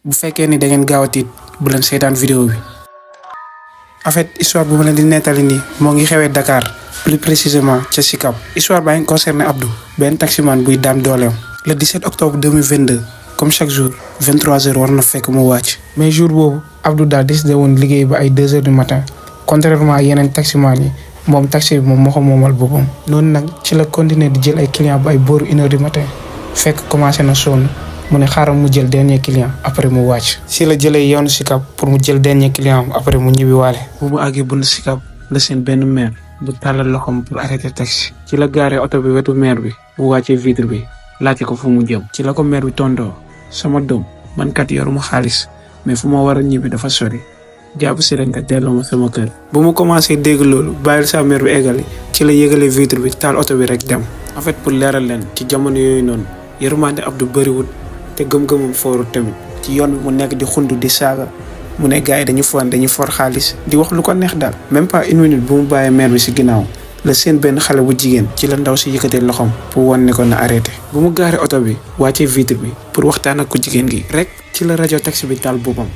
bu fekkee ni da ngeen gaaw a tiit bu leen seetaan vidéo bi. En fait histoire bu ma leen di nettali nii moo ngi xewee Dakar plus précisément ca Sicap. Histoire baa ngi concerné Abdou, benn taximan buy daan dooleem. Le 17 octobre 2022 comme chaque jour 23h war na fekk mu wàcc. mais jour boobu Abdou daal décidé woon liggéey ba ay 2h du matin contrairement à yeneen taximan yi moom taxi bi moom moo ko moomal boppam. noonu nag ci la continuer di jël ay clients ba ay booru 1h du matin fekk commencé na sonn. mu ne xaaral mu jël dernier client après mu wàcc. si la jëlee yoonu Sicap pour mu jël dernier client après mu ñibbi waale. bu mu àggee bunt Sicap la seen benn maire bu tàllal loxoom pour arrêter taxi. ci la gaaree oto bi wetu maire bi bu wàccee vitre bi laajte ko fu mu jëm. ci la ko maire bi tontoo sama doom man kat yoruma xaalis mais fu ma war a ñibbi dafa sori jàpp si rek nga delloo ma sama kër. bu mu commencé dégg loolu bàyyil sa maire bi eggali ci la yëgalee vitre bi taal oto bi rek dem. en fait pour leeral leen ci jamono yooyu noonu yërmande Abdou bëriwul. te gëm-gëmam fooru tamit ci yoon bi mu nekk di xundu di saaga mu ne gars yi dañuy for xaalis di wax lu ko neex daal. même pas une minute bu mu bàyyee maire bi si ginnaaw la seen benn xale bu jigéen ci la ndaw si yëkkatee loxoom pour wan ne ko na arrêté. bu mu gaaree oto bi wàccee vitre bi pour waxtaan ak ku jigéen gi rek ci la rajo taxi bi taal boppam.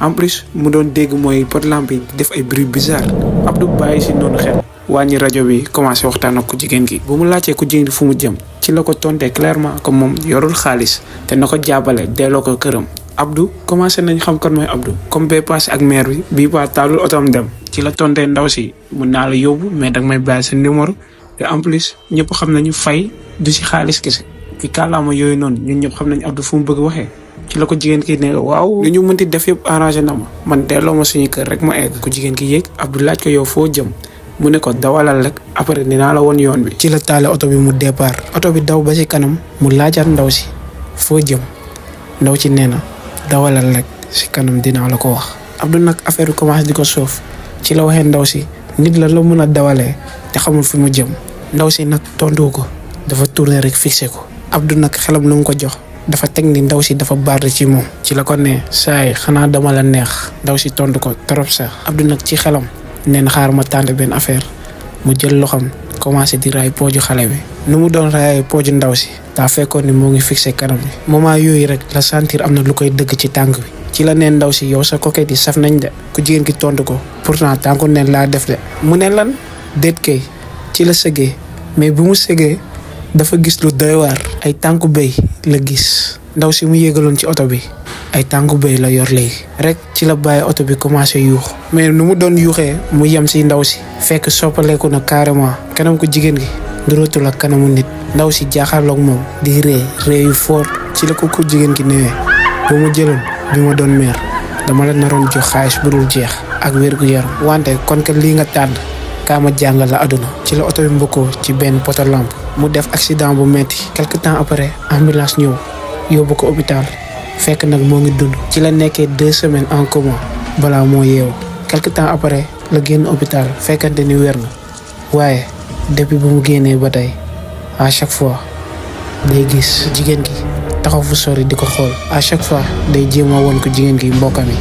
en plus mu doon dégg mooy pot lampe yi def ay bruit bizarre. Abdou bàyyi si noonu xel wàññi rajo bi commencé waxtaan ak ku jigéen gi. bu mu laajtee ku jigéen gi fu mu jëm ci la ko tontee clairement comme moom yorul xaalis te na ko jàppale delloo ko këram. Abdou commencé nañ xam kon mooy Abdou comme bee passé ak maire bi bii pas taalul otoom dem. ci la tontee ndaw si mun naa la yóbbu mais danga may bàyyi sa numéro te en plus ñëpp xam nañu fay du si xaalis kese ci kàllaama yooyu noonu ñun ñëpp xam nañu Abdou fu mu bëgg waxee. ci la ko jigéen ki ne waaw lu ñu mënti def yëpp arrangé na ma man delloo ma suñu kër rek ma egg. ku jigéen ki yéeg Abdou laaj ko yow foo jëm. mu ne ko dawalal rek après dinaa la won yoon bi. ci la taale oto bi mu départ. oto bi daw ba ci kanam mu laajaat ndaw si foo jëm ndaw ci nee na dawalal rek si kanam dinaa la ko wax. Abdou nag affaire bi commencé di ko soof ci la waxee ndaw si nit la mën a dawalee te xamul fi mu jëm. ndaw si nag tontu ko dafa tourner rek fixé ko. Abdou nag xelam lu mu ko jox dafa teg ni ndaw si dafa baar ci moom. ci la ko ne saay xanaa dama la neex. ndaw si tontu ko trop sax. Abdou nag ci xelam. neen xaar ma tànn benn affaire mu jël loxam commencé di raay pooju xale bi. nu mu doon raay pooju ndaw si daa fekkoon ni moo ngi fixé kanam bi. moment yooyu rek la sentir am na lu koy dëgg ci tànk bi. ci la neen ndaw si yow sa coquette yi saf nañ de. ku jigéen ki tontu ko pourtant tànku neen laa def de. mu ne lan déet kay. ci la sëgee mais bu mu sëgee dafa gis lu doy waar. ay tànku béy la gis. ndaw si mu yégaloon ci oto bi ay tànku béy la yor léegi rek ci la bàyyi oto bi commencé yuux. mais nu mu doon yuuxee mu yem si ndaw si fekk soppaleeku na carrément. kanam ko jigéen gi nduróotul ak kanamu nit. ndaw si jaaxarloog moom di ree yu fort. ci la ko ku jigéen gi newee bu mu jëloon bi ma doon meer dama la naroon jox xaalis bu dul jeex ak wér gu yaram wante kon que lii nga tànn kaa ma jàngal la àdduna. ci la oto bi mbokkoo ci benn poto lampe mu def accident bu metti. quelque temps après ambulance ñëw yóbbu ko hôpital fekk nag moo ngi dund. ci la nekkee 2 semaines en coma balaa moo yeewu. quelque temps après la génn hôpital fekkante ni wér na waaye depuis bu mu génnee ba tey à chaque fois day gis jigéen gi taxaw fu sori di ko xool. à chaque fois day jéem a woon ko jigéen gi mbokkam yi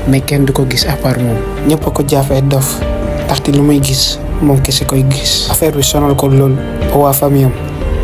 mais kenn du ko gis à part moom. ñëpp a ko jàppee dof ndaxte lu muy gis moom kese koy gis. affaire bi sonal ko loolu ba waa famille am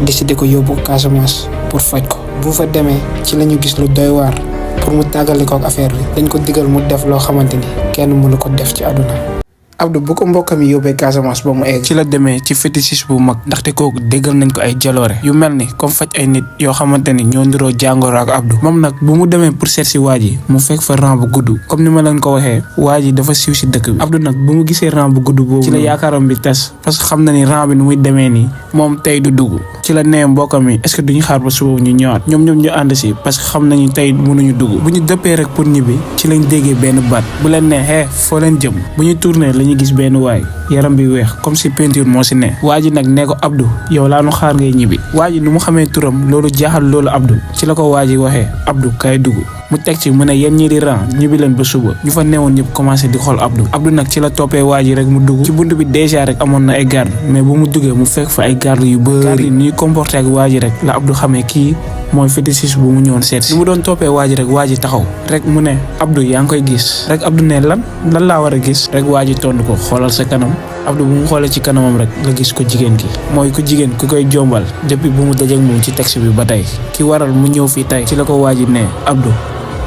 décidé ko yóbbu Casamance pour faj ko. bu fa demee ci la ñu gis lu doy waar pour mu tàggale ko ak affaire bi dañ ko digal mu def loo xamante ni kenn mënu ko def ci àdduna. Abdou bu ko mbokkam yi yóbbee Casamance ba mu egg ci la demee ci fétichiste bu mag ndaxte kooku déggal nañ ko ay jaloore yu mel ni comme faj ay nit yoo xamante ni ñoo ndiroo jàngoro ak Abdou. moom nag bu mu demee pour seet si waa ji mu fekk fa rang bu gudd comme ni ma leen ko waxee waa ji dafa siiw si dëkk bi. Abdou nag bu mu gisee rang bu gudd boobu ci la yaakaaram bi tas parce que xam na ni rang bi nu muy demee nii moom tey du dugg. ci la nee mbokkam yi est-ce que duñu xaar ba suba ñu ñëwaat ñoom ñu ànd si parce que xam nañu tey mënuñu dugg. bu ñu dëppee rek pour ñibbi ci lañ déggee benn baat bu leen nee foo leen jëm. bu ñu tourné lañu gis benn waay yaram bi weex comme si peinture moo si ne. waa ji nag nee ko Abdou yow laa nu xaar ngay ñibbi. waa ji nu mu xamee turam loolu jaaxal loolu Abdou. ci la ko waa ji waxee Abdou kay dugg mu teg ci mu ne yéen ñi di rang ñibbi leen ba suba. ñu fa newoon ñëpp commencé di xool Abdou. Abdou nag ci la toppee waa ji rek mu dugg ci bunt bi déjà rek amoon na ay garde mais bu mu duggee mu fekk fa ay garde yu bëri. ni ñuy comporté ak waa ji rek la Abdou xamee kii mooy fétichiste bu mu ñëwoon seet si. mu doon toppee waa ji rek waa ji taxaw rek mu ne Abdou yaa ngi koy gis rek Abdou ne lan laa war a gis rek waa ji tontu ko xoolal sa kanam. Abdou bu mu xoolee ci kanamam rek la gis ko jigéen ki mooy ku jigéen ku koy jombal depuis bu mu dajeek moom ci taxi bi ba tey ki waral mu ñëw fii tey. ci la ko waa ji ne Abdou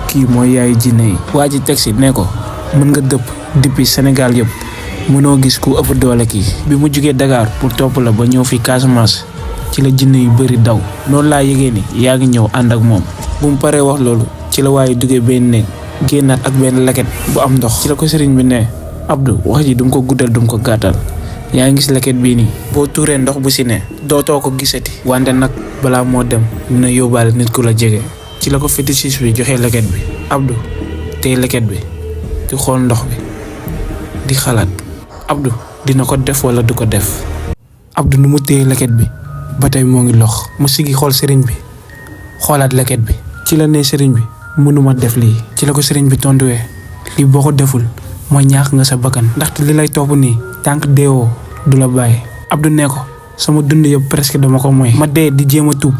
kii mooy yaayu jinne yi. waa ji teg si ne ko mën nga dëpp depuis Sénégal yëpp mënoo gis ku ëpp doole kii. bi mu jugee Dakar pour topp la ba ñëw fi Casamance ci la jinne yu bëri daw. noonu laa yëgee ni yaa ngi ñëw ànd ak moom. bu mu paree wax loolu ci la waaye duggee benn néeg génnaat ak benn leket bu am ndox. ci la ko sëriñ bi ne Abdou wax ji dum ko guddal dum ko gàttal. yaa ngi gis leket bii nii boo tuuree ndox bu si ne dootoo ko gisati. wante nag balaa moo dem dina yóbbaale nit ku la jege. ci la ko fétichiste bi joxee leket bi. Abdou tey leket bi di xool ndox bi di xalaat Abdou dina ko def wala du ko def. Abdou nu mu téye leket bi ba tey moo ngi lox. mu sigi xool sëriñ bi xoolaat leket bi. ci la ne sëriñ bi mënuma def lii. ci la ko sëriñ bi tontuwee lii boo ko deful mooy ñaax nga sa bakkan ndaxte li lay topp nii tànk deewoo du la bàyyi. Abdou ne ko sama dund yëpp presque dama ko moy. ma dee di jéem a tuub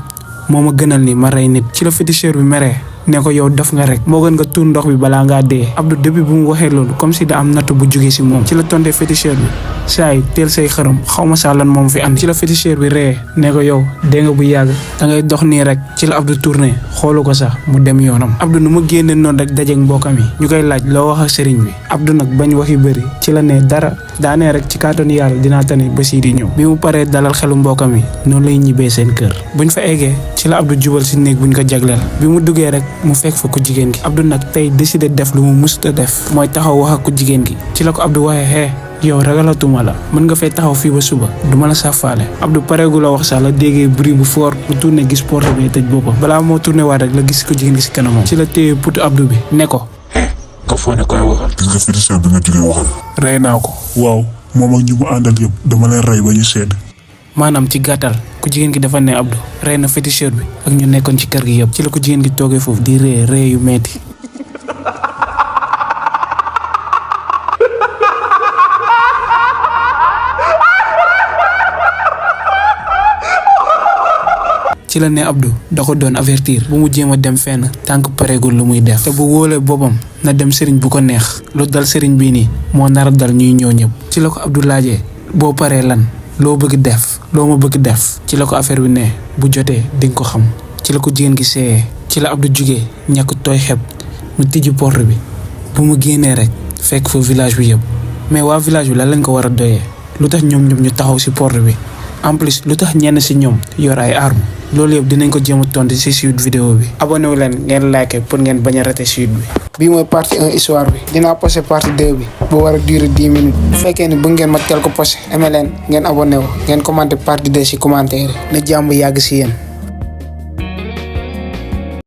moo ma gënal ni ma rey nit. ci la féticheur bi meree ne ko yow def nga rek moo gën nga tuur ndox bi balaa ngaa dee. Abdou depuis bu mu waxee loolu comme si da am nattu bu jógee si moom. ci la tontee féticheur bi saay teel say xërëm xaw ma saa lan moom fi andi. ci la féticheur bi ree ne ko yow dee nga bu yàgg da ngay dox nii rek. ci la Abdou tourné xoolu ko sax mu dem yoonam. Abdou nu mu génne noonu rek dajeeg mbokkam yi ñu koy laaj loo wax ak sëriñ bi. Abdou nag bañ wax yu bëri ci la ne dara daanee rek ci kàttanu yàlla dinaa tane ba sii di ñëw. bi mu paree dalal xelu mbokkam yi noonu lay ñibbee seen kër. buñ fa eggee ci la Abdou jubal si néeg buñ ko jagleel. bi mu duggee rek mu fekk fa ku jigéen gi. Abdou nag tey décidé def lu mu musuta def mooy taxaw wax ak ku jigéen gi. ci la ko Abdou waxee yow ragalatuma la mën nga fay taxaw fii ba suba duma la safaale. Abdou pareegu la wax sax la déggee bruit bu fort mu tourné gis porte bi tëj boppam. balaa moo tourné waat rek la gis ko jigéen gi si kanamam. ci la téye putu Abdou bi ne ko nga foo ne koy waxal. gis nga féticheur bi nga jógee waxal. rey naa ko. waaw moom ak ñu mu àndal yëpp dama leen rey ba ñu sedd. maanaam ci gàttal ku jigéen gi dafa ne Abdou rey na féticheur bi ak ñu nekkoon ci kër gi yëpp. ci la ko jigéen gi toogee foofu di ree yu metti. ci la ne Abdou da ko doon avertir bu mu jéem a dem fenn tànk pareegul lu muy def. te bu wóolee boppam na dem sëriñ bu ko neex. lu dal sëriñ bii nii moo nar a dal ñuy ñëw ñëpp. ci la ko Abdou laajee boo paree lan loo bëgg def loo ma bëgg def. ci la ko affaire bi ne bu jotee dinga ko xam. ci la ko jigéen gi seeyee. ci la Abdou jugee ñàkk tooy xeb mu tijji porte bi bu mu génnee rek fekk fa village bi yëpp. mais waa village bi lan lañ ko war a doyee lu tax ñoom ñu taxaw si porte bi en plus lu tax ñenn si ñoom yor ay armes. loolu yëpp dinañ ko jéem a tontu si suite vidéo bi. abonné wu leen ngeen like pour ngeen bañ a rater suite bi. bii mooy partie 1 histoire bi. dinaa posté partie 2 bi. bu war a durer 10 minutes. bu fekkee ni bëgg ngeen ma teel ko posté. aimé leen ngeen abonné wu ngeen commenté partie 2 si commentaire yi. na jàmm yàgg si yéen.